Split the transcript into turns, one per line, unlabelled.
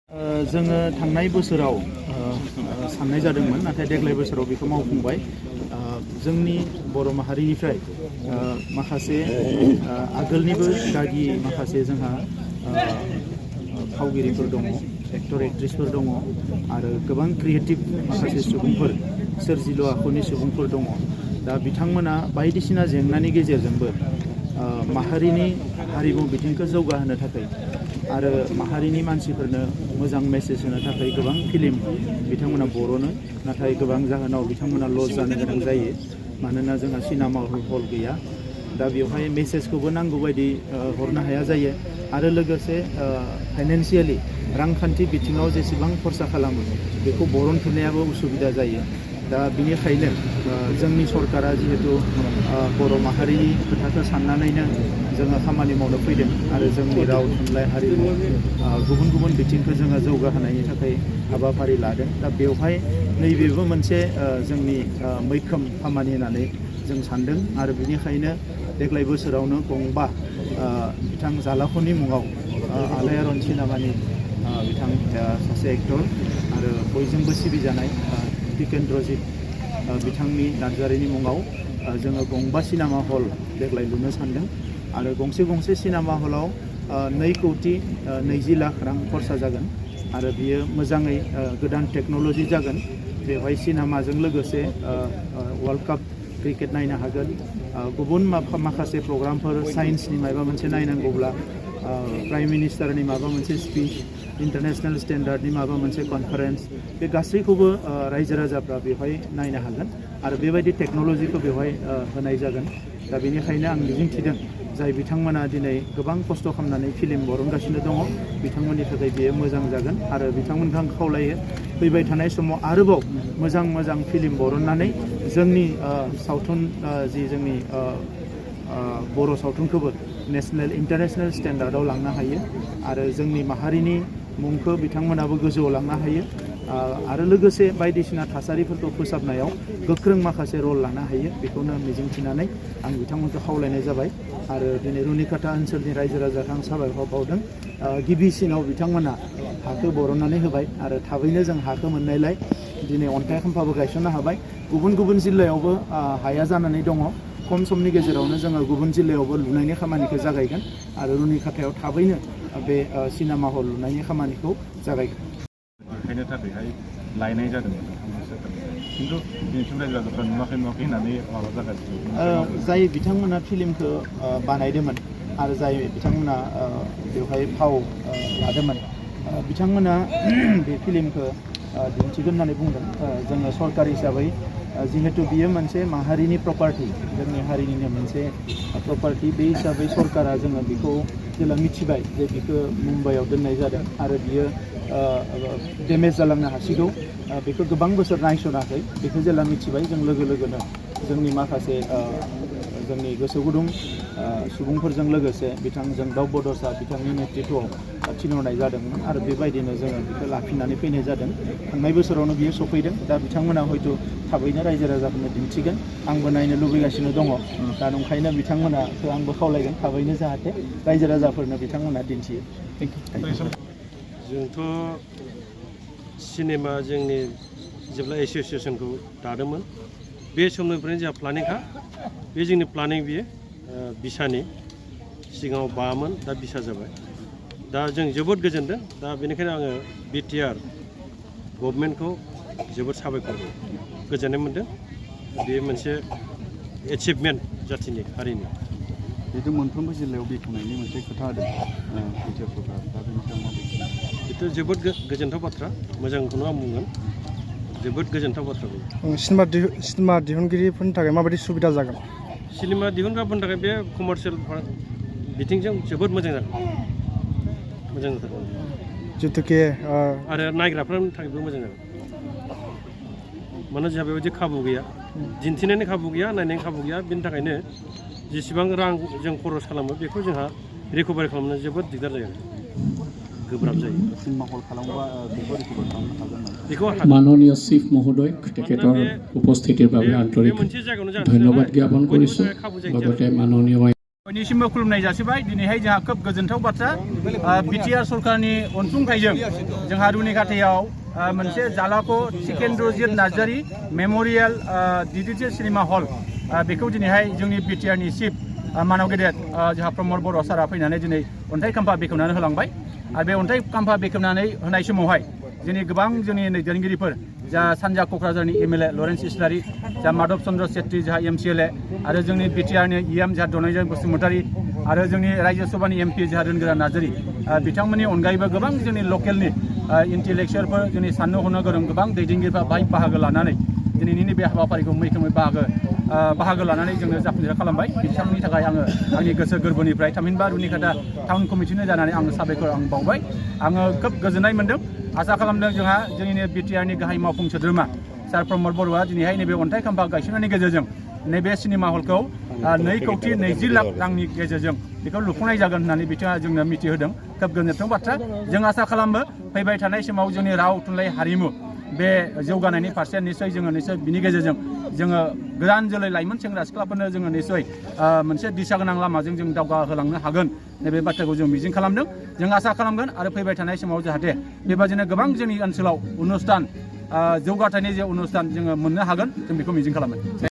जोङो थांनाय बोसोराव साननाय जादोंमोन नाथाय देग्लाय बोसोराव बेखौ मावफुंबाय जोंनि बर' माहारिनिफ्राय माखासे आगोलनिबो गागि माखासे जोंहा फावगिरिफोर दङ एक्टर एक्ट्रेसफोर दङ आरो गोबां क्रिएटिभ माखासे सुबुंफोर सोरजिलु आखुनि सुबुंफोर दङ दा बिथांमोना बायदिसिना जेंनानि गेजेरजोंबो माहारिनि हारिमु बिथिंखौ जौगाहोनो थाखाय आरो माहारिनि मानसिफोरनो मोजां मेसेज होनो थाखाय गोबां फिल्म बिथांमोना बर'नो नाथाय गोबां जाहोनाव बिथांमोना लस जानो गोनां जायो मानोना जोंहा सिनेमा हल गैया दा बेवहाय मेसेजखौबो नांगौ बायदि हरनो हाया जायो आरो लोगोसे फाइनेन्सियेलि रांखान्थि बिथिङाव जेसेबां खरसा खालामो बेखौ बरनफिननायाबो उसुबिदा जायो दा बिनिखायनो जोंनि सरकारा जिहेतु बर' माहारिनि खोथाखौ साननानैनो जोङो खामानि मावनो फैदों आरो जोंनि राव थुनलाइ हारिमु गुबुन गुबुन बिथिंखौ जोङो जौगाहोनायनि थाखाय हाबाफारि लादों दा बेवहाय नैबेबो मोनसे जोंनि मैखोम खामानि होननानै जों सानदों आरो बिनिखायनो देग्लाय बोसोरावनो गंबा बिथां जालाख'नि मुङाव आलायारन सिनेमानि बिथां सासे एक्टर आरो बयजोंबो सिबिजानाय टिकेन्द्रजित बिथांनि नार्जारिनि मुङाव जोङो गंबा सिनेमा हल देग्लाय लुनो सानदों आरो गंसे सिनेमा हलाव 2,20 लाख रां खरसा जागोन आरो बियो मोजाङै गोदान टेक्न'लजि जागोन बेवहाय सिनेमाजों लोगोसे वर्ल्ड काप क्रिकेट नायनो हागोन गुबुन माखासे प्रग्रामफोर साइन्सनि माबा मोनसे नायनांगौब्ला प्राइम मिनिस्टारनि माबा मोनसे स्पिच इन्टारनेशनेल स्टेन्डार्डनि माबा मोनसे कनफारेन्स बे गासैखौबो रायजो राजाफ्रा बेवहाय नायनो हागोन आरो बेबायदि टेक्न'लजिखौ बेवहाय होनाय जागोन दा बेनिखायनो आं मिजिंथिदों जाय बिथांमोना दिनै गोबां खस्थ' खालामनानै फिल्म बरनगासिनो दङ बिथांमोननि थाखाय बेयो मोजां जागोन आरो बिथांमोनखौ आं खावलायो फैबाय थानाय समाव आरोबाव मोजां फिल्म बरननानै जोंनि सावथुन जि जोंनि बर' सावथुनखौबो नेशनेल इन्टारनेशनेल स्टेन्डार्डआव लांनो हायो आरो जोंनि माहारिनि मुंखौ बिथांमोनाबो गोजौआव लांनो हायो आरो लोगोसे बायदिसिना थासारिफोरखौ फोसाबनायाव गोख्रों माखासे रल लानो हायो बेखौनो मिजिंथिनानै आं बिथांमोनखौ खावलायनाय जाबाय आरो दिनै रुनिकाटा ओनसोलनि रायजो राजाखौ आं साबायखर बावदों गिबिसिनाव बिथांमोना हाखौ बरननानै होबाय आरो थाबैनो जों हाखौ मोननायलाय दिनै अन्थाइ खाम्फाबो गायसननो हाबाय गुबुन जिल्लायावबो हाया जानानै दङ खम समनि गेजेरावनो जोङो गुबुन जिल्लायावबो लुनायनि खामानिखौ जागायगोन आरो रुनिकाटायाव थाबैनो बे सिनेमा हल लुनायनि खामानिखौ जागायगोन
देखायनो थाखायहाय लायनाय जादोंमोन खिन्थु दिनैसिम रायजो राजाफ्रा नुवाखै होननानै माबा जागासिनो
जाय बिथांमोना फिल्मखौ बानायदोंमोन आरो जाय बिथांमोना बेवहाय फाव लादोंमोन बिथांमोना बे फिल्मखौ दिन्थिगोन होननानै बुंदों जोङो सरकार हिसाबै जिहेतु बियो मोनसे माहारिनि प्रपार्टि जोंनि हारिनिनो मोनसे प्रपार्टि बे हिसाबै सरकारा जोङो बेखौ जेब्ला मिथिबाय जे बेखौ मुम्बाइआव दोननाय जादों आरो बियो डेमेज जालांनो हासिगौ बेखौ गोबां बोसोर नायसनाखै बेखौ जेब्ला मिथिबाय जों लोगोनो जोंनि माखासे जोंनि गोसो गुदुं सुबुंफोरजों लोगोसे बिथांजों दाउ बड'सा बिथांनि नेतृत्वआव थिनहरनाय जादोंमोन आरो बेबायदिनो जोङो बेखौ लाफिननानै फैनाय जादों थांनाय बोसोरावनो बियो सफैदों दा बिथांमोना हयथ' थाबैनो रायजो राजाफोरनो दिन्थिगोन आंबो नायनो लुबैगासिनो दङ दा नंखायनो बिथांमोनाखौ आंबो खावलायगोन थाबैनो जाहाथे रायजो राजाफोरनो बिथांमोना दिन्थियो
जोंथ' सिनेमा जोंनि जेब्ला एस'सियेसनखौ दादोंमोन बे समनिफ्रायनो जोंहा प्लानिंखा बे जोंनि प्लानिं बियो बिसानि सिगाङाव बामोन दा बिसा जाबाय दा जों जोबोद गोजोनदों दा बेनिखायनो आङो BTR गभर्नमेन्टखौ जोबोद साबायखर गोजोननाय मोनदों बेयो मोनसे एचिभमेन्ट जाथिनि हारिनि
जिहेतु मोनफ्रोमबो जिल्लायाव बेखेवनायनि मोनसे खोथा होदों BTR सरकार दा बेनि सायाव माबायदि
बेथ' जोबोद गोजोनथाव बाथ्रा मोजांखौनो आं बुंगोन जोबोद गोजोनथाव बाथ्रा
सिनेमा दिहुनगिरिफोरनि थाखाय माबायदि सुबिदा जागोन
सिनेमा दिहुनग्राफोरनि थाखाय बे कमार्शियेल बिथिंजों जोबोद मोजां जागोन
जिहेतुके
आरो नायग्राफोरनि थाखायबो मोजां जागोन मानोना जोंहा बेबायदि खाबु गैया दिन्थिनायनि खाबु गैया नायनायनि खाबु गैया बेनि थाखायनो जेसेबां रां जों खरस खालामो बेखौ जोंहा रिकभारि खालामनो जोबोद दिगदार जायो गोब्राब जायो
सिनेमा हल खालामोबा बेखौ रिकभारि खालामनो हागोन
बेखौ
माननीय चिफ महोदय তেখেতৰ উপস্থিতিৰ বাবে আন্তৰিক ধন্যবাদ জ্ঞাপন কৰিছোঁ লগতে মাননীয়
बयनिसिमबो खुलुमनाय जासिबाय दिनैहाय जोंहा खोब गोजोनथाव बाथ्रा बिटिआर सरकारनि अनसुंथाइजों जोंहा रुनिखाथायाव मोनसे जालाखौ Sikendrajit Narzary memorial digital cinema hall बेखौ दिनैहाय जोंनि बिटिआरनि चिफ मानव गेदेर जोंहा प्रमद बर' सारा फैनानै दिनै अन्थाइ खाम्फा बेखेवनानै होलांबाय आरो बे अन्थाइ खाम्फा बेखेवनानै होनाय समावहाय जोंनि गोबां जोंनि दैदेनगिरिफोर जा सानजा क'क्राझारनि एमएलए लरेन्स इस्लारि जा माधव चन्द्र सेट्रि जोंहा एमसिएलए आरो जोंनि बिटिआरनि इएम जोंहा धन'न बसुमतारी आरो जोंनि राज्यो सभानि एमपि जोंहा रोनगोरा नार्जारी बिथांमोननि अनगायैबो गोबां जोंनि लकेलनि इन्टेलेक्सुयेलफोर जोंनि साननो हनो गोरों गोबां दैदेनगिरिफ्रा बाहाय बाहागो लानानै दिनैनि बे हाबाफारिखौ मैखोमै बाहागो लानानै जोङो जाफुंसार खालामबाय बिथांमोननि थाखाय आङो आंनि गोसो गोरबोनिफ्राय थामहिनबा रुनिखाथा टाउन कमिटिनो जानानै आङो साबायखर आं बावबाय आङो खोब गोजोननाय मोनदों आसा खालामदों जोंहा जोंनि बिटिआरनि गाहाय मावफुं सोद्रोमा सार प्रमद बर'आ दिनैहाय नैबे अन्थाइ खाम्फा गायसननायनि गेजेरजों नैबे सिनेमा हलखौ 2,20 लाख रांनि गेजेरजों बेखौ लुफुंनाय जागोन होननानै बिथाङा जोंनो मिथिहोदों खोब गोजोनथाव बाथ्रा जों आसा खालामो फैबाय थानाय समाव जोंनि राव थुनलाइ हारिमु बे जौगानायनि फारसे निश्चय बिनि गेजेरजों जोङो गोदान जोलै लाइमोन सेंग्रा सिख्लाफोरनो जोङो निश्चय मोनसे दिशा गोनां लामाजों जों दावगाहोलांनो हागोन नैबे बाथ्राखौ जों मिजिं खालामदों जों आसा खालामगोन आरो फैबाय थानाय समाव जाहाथे बेबादिनो गोबां जोंनि ओनसोलाव अनुस्थान जौगाथायनि जे अनुस्थान जोङो मोननो हागोन जों बेखौ मिजिं खालामो